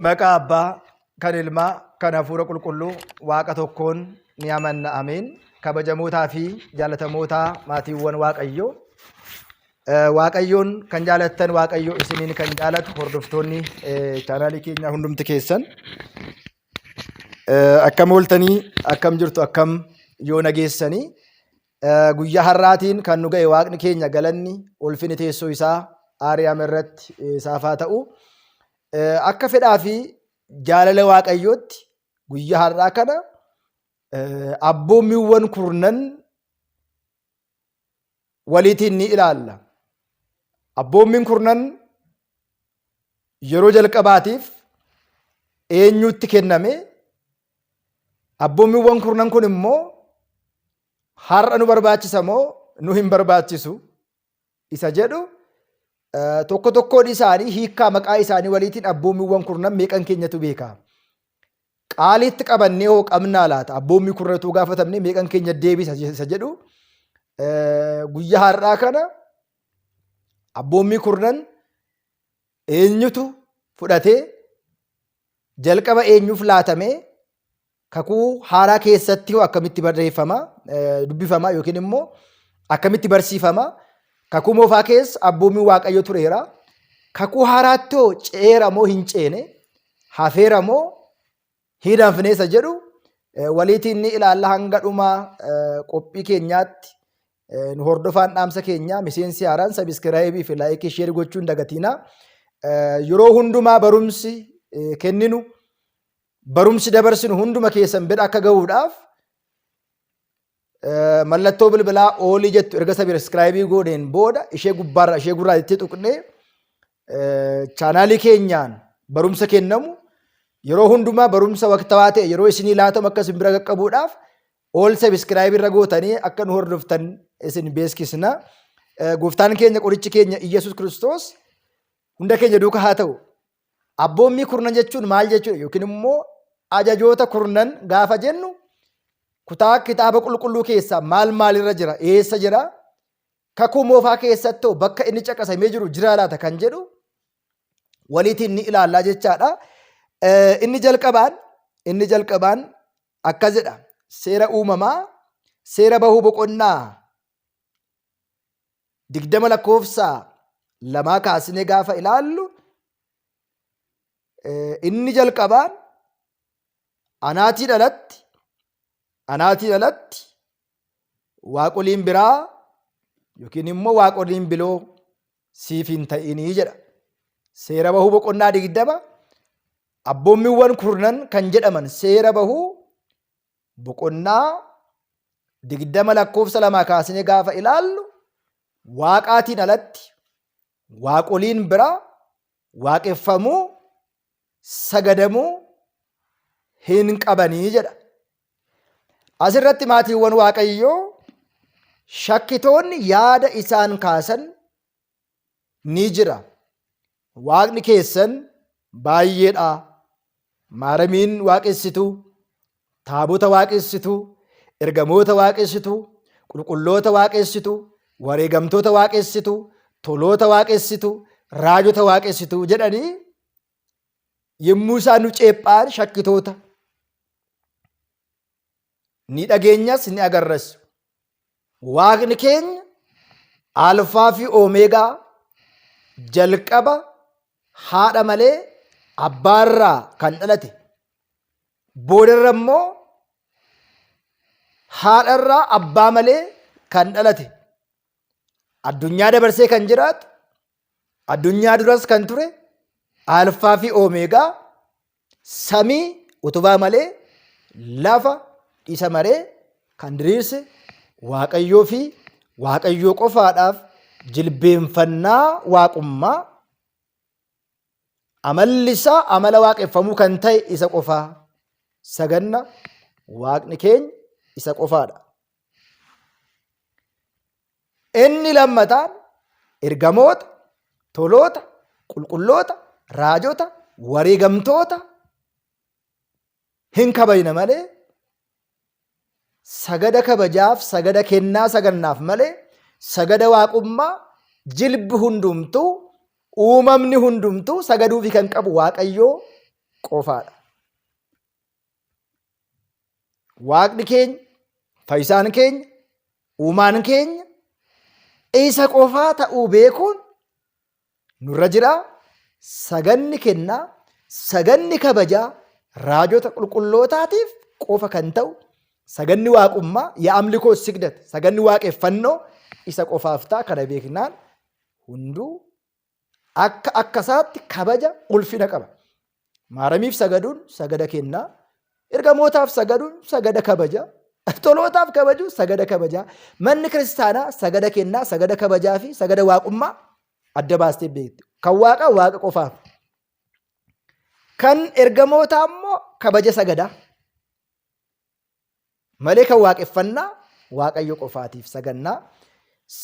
Maqaa Abbaa, kan Ilmaa, kan Hafuura Qulqulluu Waaqa tokkoon ni amanna. Ameen. Kabajamootaa fi jaalatamootaa maatiiwwan Waaqayyoo. Waaqayyoon kan jaalattan Waaqayyo isiniin kan jaalatu hordoftoonni chaanaalii keenyaa hundumti keessan. Akkam ooltanii, akkam jirtu, akkam yoo nageessanii. Guyyaa har'aatiin kan nu ga'e Waaqni keenya galanni ulfinni teessoo isaa Aariyaam irratti isaaf haa ta'u. Akka fedhaa fi jaalala Waaqayyootti guyyaa har'aa kana abboommiiwwan kurnan waliitiin ni ilaalla. Abboommiin kurnan yeroo jalqabaatiif eenyutti kenname? Abboommiiwwan kurnan kun immoo har'a nu barbaachisa moo nu hin barbaachisu isa jedhu tokko tokkoon isaanii hiikkaa maqaa isaanii waliitiin abboommiiwwan kurnan meeqan keenyatu beeka? Qaaliitti qabannee hoo qabnaa laata? Abboommii kurnatu gaafatamne meeqan keenya deebisa isa jedhu guyyaa har'aa kana abboommii kurnan eenyutu fudhatee jalqaba eenyuuf laatamee kakuu haaraa keessatti hoo akkamitti barreeffama dubbifama yookiin immoo akkamitti barsiifama? Kakuu moofaa keessa abboommii Waaqayyo tureera. Kakuu haaraatti hoo ceera moo hin ceene, hafeera moo hin hafne isa jedhu waliitiin ni ilaalla. Hanga dhumaa qophii keenyaatti nu hordofaan dhaamsa keenya. Miseensi haaraan sabiskiraayibii fi laayikii sheer gochuu hin dagatiina. Yeroo hundumaa barumsi kenninu, barumsi dabarsinu hunduma keessan bira akka gahuudhaaf mallattoo bilbilaa oolii jettu erga sabiskiraayibii gooneen booda ishee gubbaarra ishee gurraattii tuqnee chaanaalii keenyaan barumsa kennamu yeroo hundumaa barumsa waqtawaa ta'e yeroo isinii laatamu akka isin bira qaqqabuudhaaf ool sabiskiraayibii irra gootanii akka nu hordoftan isin beeksisna. Gooftaan keenya qorichi keenya Iyyasuus Kiristoos hunda keenya duuka haa ta'u. Abboommii kurnan jechuun maal jechuudha? Yookiin immoo ajajoota kurnan gaafa jennu kutaa kitaaba qulqulluu keessaa maal maalirra jira? Eessa jira? Kakuu moofaa keessattoo bakka inni caqasamee jiru jira laata kan jedhu waliitiin ni ilaallaa jechaadha. Inni jalqabaan akkas jedha. Seera uumamaa, seera bahuu boqonnaa 20 lakkoofsa 2 kaasnee gaafa ilaallu, inni jalqabaan anaatiin alatti waaqoliin biraa yookiin immoo waaqoliin biloo siif hin ta'inii jedha. Seera bahuu boqonnaa 20, abboommiiwwan kurnan kan jedhaman seera bahuu boqonnaa 20 lakkoofsa 2 kaasnee gaafa ilaallu, waaqaatiin alatti waaqoliin biraa waaqeffamuu, sagadamuu hin qabanii jedha. Asirratti maatiiwwan Waaqayyoo, shakkitoonni yaada isaan kaasan ni jira. Waaqni keessan baay'eedha. Maaramiin waaqessitu, taabota waaqessitu, ergamoota waaqessitu, qulqulloota waaqessitu, wareegamtoota waaqessitu, toloota waaqessitu, raajota waaqessitu jedhanii yommuu isaan nu ceephaan shakkitoota ni dhageenyas ni agarras. Waaqni keenya Alfaa fi Oomeegaa, jalqaba haadha malee abbaarraa kan dhalate, boodarra immoo haadharraa abbaa malee kan dhalate, addunyaa dabarsee kan jiraatu, addunyaa duras kan ture, Alfaa fi Oomeegaa, samii utubaa malee lafa isa maree kan diriirse Waaqayyoo fi Waaqayyoo qofaadhaaf jilbeenfannaa waaqummaa, amalli isaa amala waaqeffamuu kan ta'e isa qofaa saganna. Waaqni keenya isa qofaadha. Inni lammataan ergamoota, toloota, qulqulloota, raajota, wareegamtoota hin kabajna malee, sagada kabajaaf, sagada kennaa sagannaaf malee, sagada waaqummaa jilbi hundumtuu, uumamni hundumtuu sagaduufi kan qabu Waaqayyoo qofaadha. Waaqni keenya, fayyisaan keenya, uumaan keenya isa qofaa ta'uu beekuun nurra jira. Saganni kennaa, saganni kabajaa raajota qulqullootaatiif qofa kan ta'u saganni waaqummaa የአምልኮ ስግደት saganni waaqeffannoo isa qofaaf ta'a kana beeknaan hunduu akka akkasaatti kabaja ulfina qaba. Maaramiif sagaduun sagada kennaa, ergamootaaf sagaduun sagada kabaja, tolootaaf kabajuun sagada kabajaa. Manni kiristaanaa sagada kennaa, sagada kabajaa fi sagada waaqummaa adda baastee beekti. Kan waaqaa waaqa qofaaf. Kan ergamootaa immoo kabaja sagadaa. Malee kan waaqeffannaa waaqayyo qofaatiif sagannaa.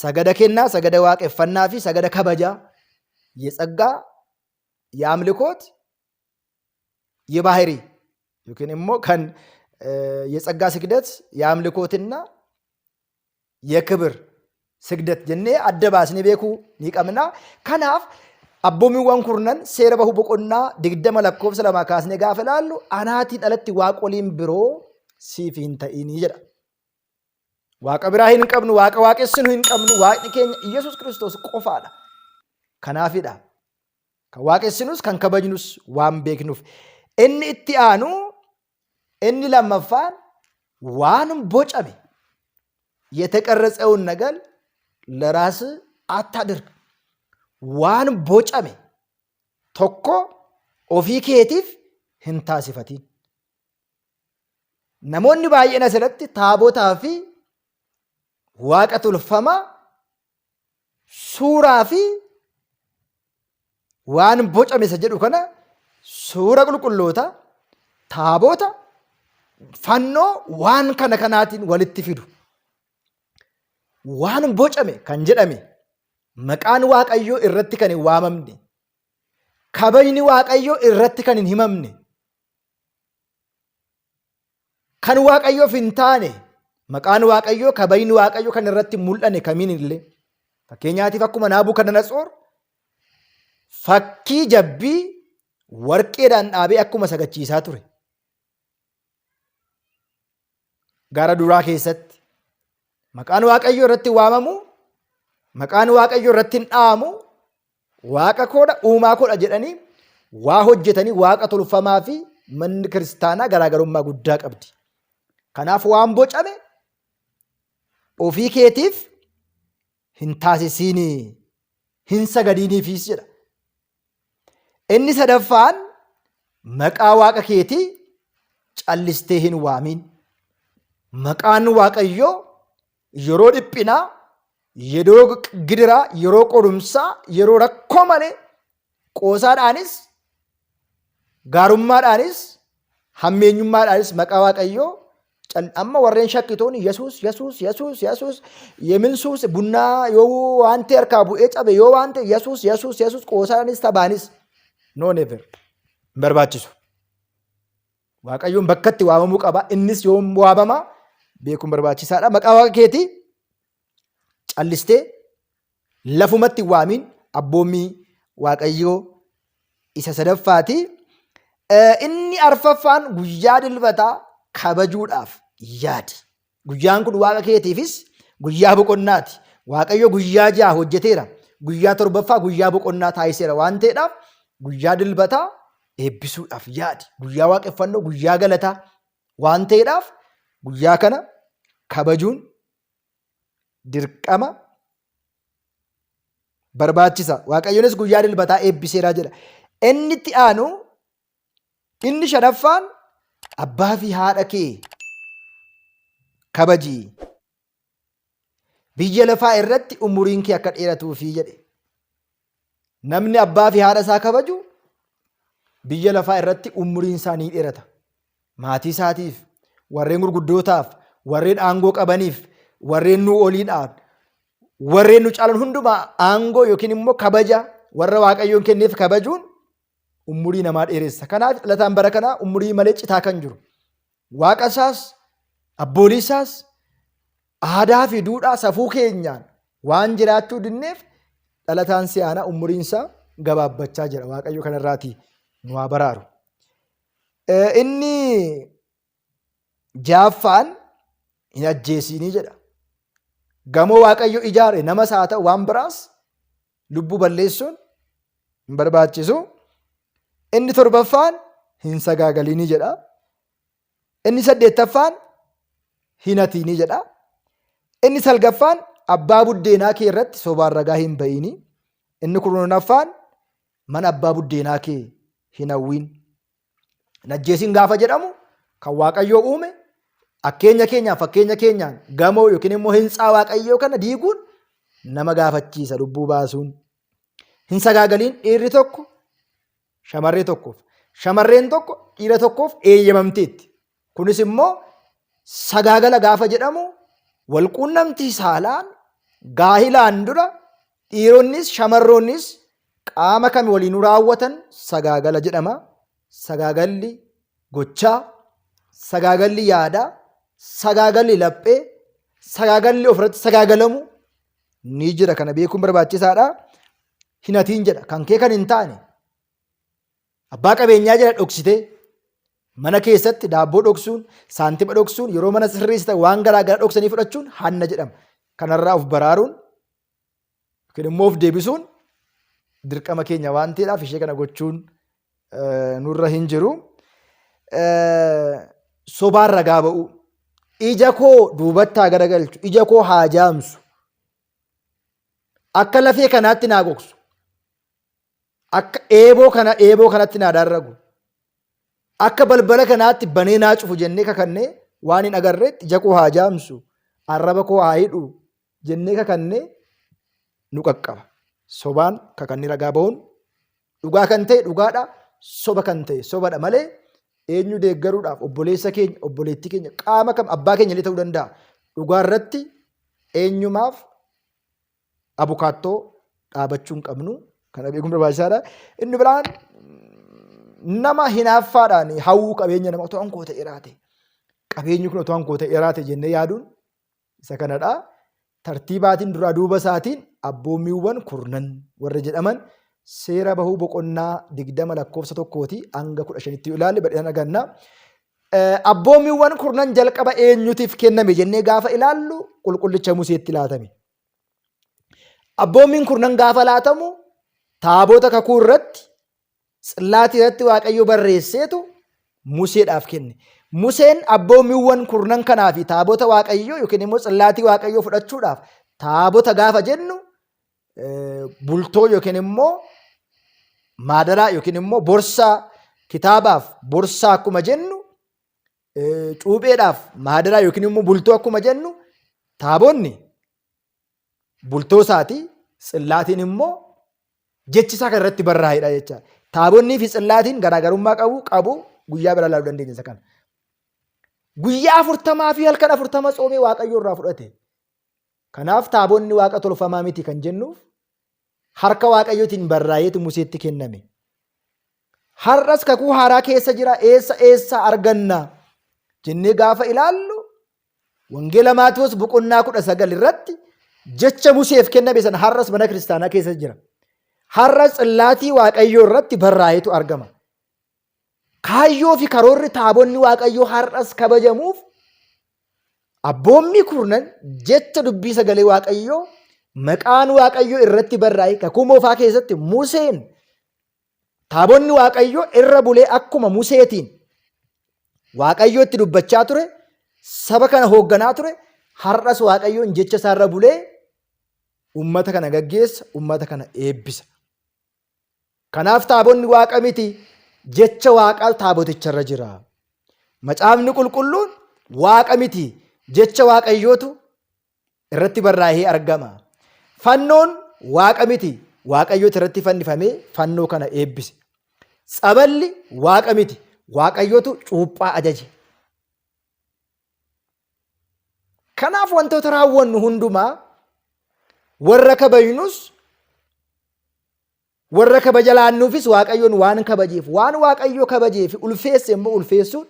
Sagada kennaa, sagada waaqeffannaa fi sagada kabajaa የጸጋ የአምልኮት የባህሪ yookiin immoo kan የጸጋ ስግደት የአምልኮትና የክብር ስግደት jennee adda baasnee beekuu ni qabna. Kanaaf abboomiiwwan kurnan seera bahuu boqonnaa 20 lakkoofsa 2 kaasnee gaafa ilaallu anaatiin alatti waaqoliin biroo siif hin ta'inii jedha. Waaqa biraa hin qabnu, waaqa waaqessinu hin qabnu, waaqni keenya Iyyasuus Kiristoos qofaadha. Kanaafidha. Kan waaqessinus kan kabajnus waan beeknuuf. Inni itti aanu inni lammaffaan waan bocame የተቀረጸውን ነገር ለራስህ አታድርግ። Waan bocame tokko ofii keetiif hin taasifatin. Namoonni baay'een asirratti taabotaa fi waaqa tolfamaa suuraa fi waan bocame isa jedhu kana suura qulqulloota taabota fannoo waan kana kanaatiin walitti fidu. Waan bocame kan jedhame maqaan Waaqayyoo irratti kan hin waamamne, kabajni Waaqayyoo irratti kan hin himamne, kan Waaqayyoof hin taane, maqaan Waaqayyoo kabajni Waaqayyoo kan irratti mul'ane kamiin illee. Fakkeenyaatiif akkuma Naabukadnetsoor fakkii jabbii warqeedhaan dhaabee akkuma sagachiisaa ture. Gara duraa keessatti maqaan Waaqayyoo irratti waamamu, maqaan Waaqayyoo irratti hin dha'amu, waaqa koodha, uumaa koodha jedhanii waa hojjetanii waaqa tolfamaa fi manni kiristaanaa garaagarummaa guddaa qabdi. Kanaaf waan bocame ofii keetiif hin taasisiinii, hin sagadiiniifis jedha. Inni sadaffaan maqaa waaqa keetii callistee hin waamiin. Maqaan Waaqayyoo yeroo dhiphinaa, yeroo gidiraa, yeroo qorumsaa, yeroo rakkoo malee qoosaadhaanis, gaarummaadhaanis, hammeenyummaadhaanis maqaa Waaqayyoo amma warreen shakkitoon Yesuus, Yesuus, Yesuus, Yesuus, yeminsuus bunnaa yoo waan ta'e harkaa bu'ee cabe yoo waan ta'e Yesuus, Yesuus, Yesuus qoosaadhaanis taphaanis no never hin barbaachisu. Waaqayyoon bakka itti waamamuu qaba. Innis yoom waamama beekuun barbaachisaadha. Maqaa waaqa keetii callistee lafumatti hin waamiin abboommii Waaqayyoo isa sadaffaati. Inni arfaffaan guyyaa dilbataa kabajuudhaaf yaadi. Guyyaan kun waaqa keetiifis guyyaa boqonnaati. Waaqayyo guyyaa 6 hojjeteera. Guyyaa torbaffaa guyyaa boqonnaa taasiseera waan ta'eedhaaf guyyaa dilbataa eebbisuudhaaf yaadi. Guyyaa waaqeffannoo, guyyaa galataa waan ta'eedhaaf guyyaa kana kabajuun dirqama barbaachisa. Waaqayyonis guyyaa dilbataa eebbiseera jedha. Inni itti aanu inni shanaffaan abbaa fi haadha kee kabaji. Biyya lafaa irratti umuriin kee akka dheeratuufi jedhe. Namni abbaa fi haadha isaa kabaju biyya lafaa irratti umuriin isaa ni dheerata. Maatii isaatiif, warreen gurguddootaaf, warreen aangoo qabaniif, warreen nu oliidhaan, warreen nu caalan hundumaa aangoo yookiin immoo kabaja warra Waaqayyoon kenneef kabajuun umurii namaa dheeressa. Kanaaf dhalataan bara kanaa umurii malee citaa kan jiru. Waaqa isaas, abboolii isaas, aadaa fi duudhaa safuu keenyaan waan jiraachuu dinneef dhalataan si'aanaa umuriin isaa gabaabbachaa jira. Waaqayyo kanarraatii nu haa baraaru. Inni ja'affaan hin ajjeesiinii jedha. Gamoo Waaqayyo ijaare namas haa ta'u waan biraas lubbuu balleessuun hin barbaachisu. Inni torbaffaan hin sagaagaliinii jedha. Inni saddeettaffaan hin hatiinii jedha. Inni salgaffaan abbaa buddeenaa kee irratti sobaan ragaa hin ba'iinii. Inni kurnaffaan mana abbaa buddeenaa kee hin hawwiin. Hin ajjeesiin gaafa jedhamu kan Waaqayyoo uume akkeenya keenyaan fakkeenya keenyaan gamoo yookiin immoo hintsaa Waaqayyoo kana diiguun nama gaafachiisa lubbuu baasuun. Hin sagaagaliin dhiirri tokko shamarree tokkoof shamarreen tokko dhiira tokkoof eeyyamamteetti. Kunis immoo sagaagala gaafa jedhamu walquunnamtii saalaan gaahilaan dura dhiironnis shamarroonnis qaama kami waliinuu raawwatan sagaagala jedhama. Sagaagalli gochaa, sagaagalli yaadaa, sagaagalli laphee, sagaagalli ofirratti sagaagalamu ni jira. Kana beekuun barbaachisaadha. Hin hatiin jedha. Kan kee kan hin taane Abbaa qabeenyaa jala dhoksitee mana keessatti daabboo dhoksuun, saantima dhoksuun, yeroo mana sirreessitan waan garaa garaa dhoksanii fudhachuun hanna jedhama. Kanarraa of baraaruun yookiin immoo of deebisuun dirqama keenya waan ta'eedhaaf ishee kana gochuun nurra hin jiru. Sobaan ragaa ba'uu. Ija koo duubatti haa garagalchu, ija koo haa jaamsu. Akka lafee kanaatti naa gogsu. Akka eeboo kana eeboo kanatti naa darragu. Akka balbala kanaatti banee naa cufu jennee kakannee waan hin agarreetti ija koo haa jaamsu, arraba koo haa hidhu jennee kakannee nu qaqqaba. Sobaan kakannee ragaa ba'uun dhugaa kan ta'e dhugaadha, soba kan ta'e sobadha malee eenyu deeggaruudhaaf obboleessa keenya, obboleettii keenya, qaama kam abbaa keenya illee ta'uu danda'a. Dhugaa irratti eenyumaaf abukaattoo dhaabachuu hin qabnu. Kana beekuun barbaachisaadha. Inni biraan nama hinaaffaadhaan hawwuu qabeenya nama otoo ankoo ta'e raate qabeenyi kun otoo ankoo ta'e raate jennee yaaduun isa kanadha. Tartiibaatiin duraa duuba isaatiin abboommiiwwan kurnan warra jedhaman seera bahuu boqonnaa 20 lakkoofsa tokkootii hanga 15tti yoo ilaalle bal'inaan arganna. Abboommiiwwan kurnan jalqaba eenyutiif kenname jennee gaafa ilaallu qulqullicha Museetti laatame. Abboommiin kurnan gaafa laatamu taabota kakuu irratti tsillaatii irratti Waaqayyo barreesseetu Museedhaaf kenne. Museen abboommiiwwan kurnan kanaa fi taabota Waaqayyoo yookiin immoo tsillaatii Waaqayyoo fudhachuudhaaf taabota gaafa jennu bultoo yookiin immoo maadaraa yookiin immoo borsaa kitaabaaf borsaa akkuma jennu cuupheedhaaf maadaraa yookiin immoo bultoo akkuma jennu taabonni bultoo isaati tsillaatiin immoo jechi isaa kan irratti barraa'edha jecha. Taabonnii fi tsillaatiin garaagarummaa qabu qabu guyyaa biraa ilaaluu dandeenya isa kana. Guyyaa 40 fi halkan 40 tsoomee Waaqayyo irraa fudhate. Kanaaf taabonni waaqa tolfamaa miti kan jennuuf harka Waaqayyootiin barraa'eetu Museetti kenname. Har'as kakuu haaraa keessa jira eessa eessa arganna jennee gaafa ilaallu Wangeela Maatiyoos boqonnaa 19 irratti jecha Museef kenname sana har'as mana kiristaanaa keessa jira. Har'as tsillaatii Waaqayyoo irratti barraa'eetu argama. Kaayyoo fi karoorri taabonni Waaqayyoo har'as kabajamuuf abboommii kurnan jecha dubbii sagalee Waaqayyoo maqaan Waaqayyoo irratti barraa'e kakuu moofaa keessatti Museen taabonni Waaqayyoo irra bulee akkuma Museetiin Waaqayyoo itti dubbachaa ture saba kana hoogganaa ture har'as Waaqayyoon jecha isaarra bulee ummata kana gaggeessa ummata kana eebbisa. Kanaaf taabonni waaqa miti jecha waaqaa taaboticharra jira. Macaafni qulqulluun waaqa miti jecha waaqayyootu irratti barraa'ee argama. Fannoon waaqa miti waaqayyootu irratti fannifamee fannoo kana eebbise. Tsaballi waaqa miti waaqayyootu cuuphaa ajaje. Kanaaf wantoota raawwannu hundumaa warra kabajnus warra kabaja laannuufis Waaqayyoon waan kabajeef waan Waaqayyo kabajee fi ulfeesse immoo ulfeessuun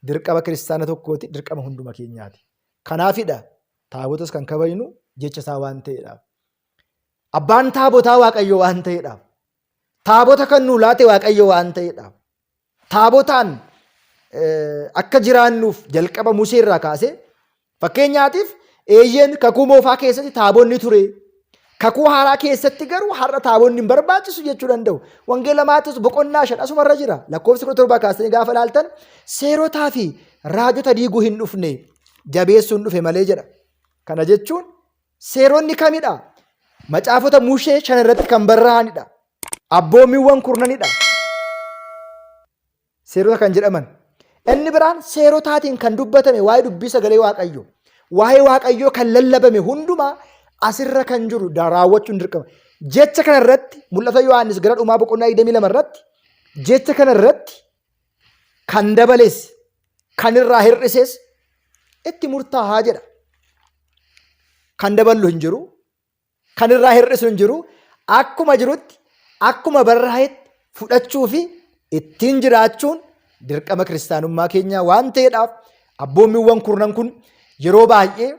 dirqama kiristaana tokkooti dirqama hunduma keenyaati. Kanaafidha taabotas kan kabajnu jecha isaa waan ta'eedhaaf. Abbaan taabotaa Waaqayyo waan ta'eedhaaf. Taabota kan nuu laate Waaqayyo waan ta'eedhaaf. Taabotaan akka jiraannuuf jalqaba Musee irraa kaasee fakkeenyaatiif eeyyeen kakuu moofaa keessatti taabonni ture. Kakuu haaraa keessatti garuu har'a taabonni hin barbaachisu jechuu danda'u. Wangeela Maatewos boqonnaa 5 asumarra jira. Lakkoofsa 17 kaastanii gaafa ilaaltan seerotaa fi raajota diiguu hin dhufne jabeessuun dhufe malee jedha. Kana jechuun seeronni kamidha? Macaafota Mushee 5 irratti kan barraa'anidha. Abboommiiwwan kurnanidha. Seerota kan jedhaman. Inni biraan seerotaatiin kan dubbatame waa'ee dubbii sagalee Waaqayyoo. Waa'ee Waaqayyoo kan lallabame hundumaa asirra kan jiru raawwachuun dirqama. Jecha kana irratti mul'ata Yohaannis gara dhumaa boqonnaa 22 irratti jecha kana irratti kan dabales kan irraa hir'ises itti murtaahaa jedha. Kan daballu hin jiru, kan irraa hir'isu hin jiru. Akkuma jirutti akkuma barraa'etti fudhachuu fi ittiin jiraachuun dirqama kiristaanummaa keenyaa waan ta'eedhaaf abboommiiwwan kurnan kun yeroo baay'ee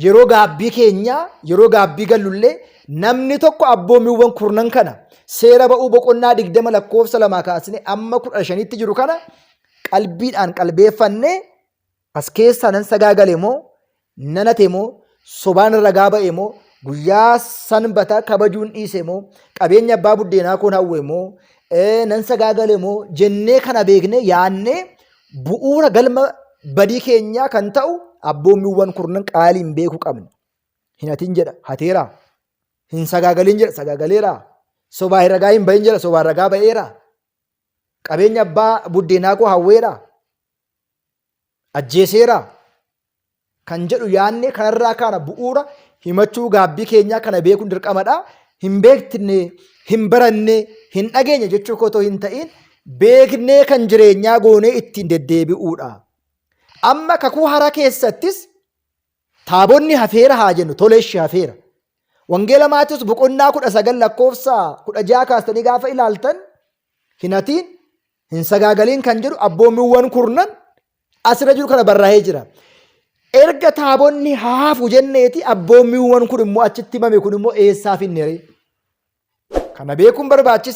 yeroo gaabbii keenyaa yeroo gaabbii gallullee namni tokko abboommiiwwan kurnan kana seera ba'uu boqonnaa 20 lakkoofsa 2 kaasnee amma 15tti jiru kana qalbiidhaan qalbeeffannee as keessaa nan sagaagale moo nan hate moo sobaan ragaa ba'e moo guyyaa sanbata kabajuun dhiise moo qabeenya abbaa buddeenaa koon hawwe moo nan sagaagale moo jennee kana beekne yaannee bu'uura galma badii keenyaa kan ta'u abboommiiwwan kurnan qaaliin beekuu qabna. Hin hatin jedha hateera. Hin sagaagalin jedha sagaagaleera. Sobaa hin ragaa hin bahin jedha sobaan ragaa ba'eera. Qabeenya abbaa buddeenaa koo hawweera. Ajjeeseera. Kan jedhu yaadne kanarraa kaana bu'uura himachuu gaabbii keenyaa kana beekuun dirqamadha. Hin beekne, hin baranne, hin dhageenye jechuu koo otoo hin ta'in beeknee kan jireenyaa goonee ittiin deddeebi'uudha. Amma kakuu haaraa keessattis taabonni hafeera haa jennu toleeshi hafeera. Wangeela Maatewos boqonnaa 19 lakkoofsa 16 kaastanii gaafa ilaaltan hin hatiin, hin sagaagaliin kan jedhu abboommiiwwan kurnan asirra jiru kana barraa'ee jira. Erga taabonni haa hafu jenneeti abboommiiwwan kun immoo achitti himame kun immoo eessaa finne ree? Kana beekuun barbaachisaa.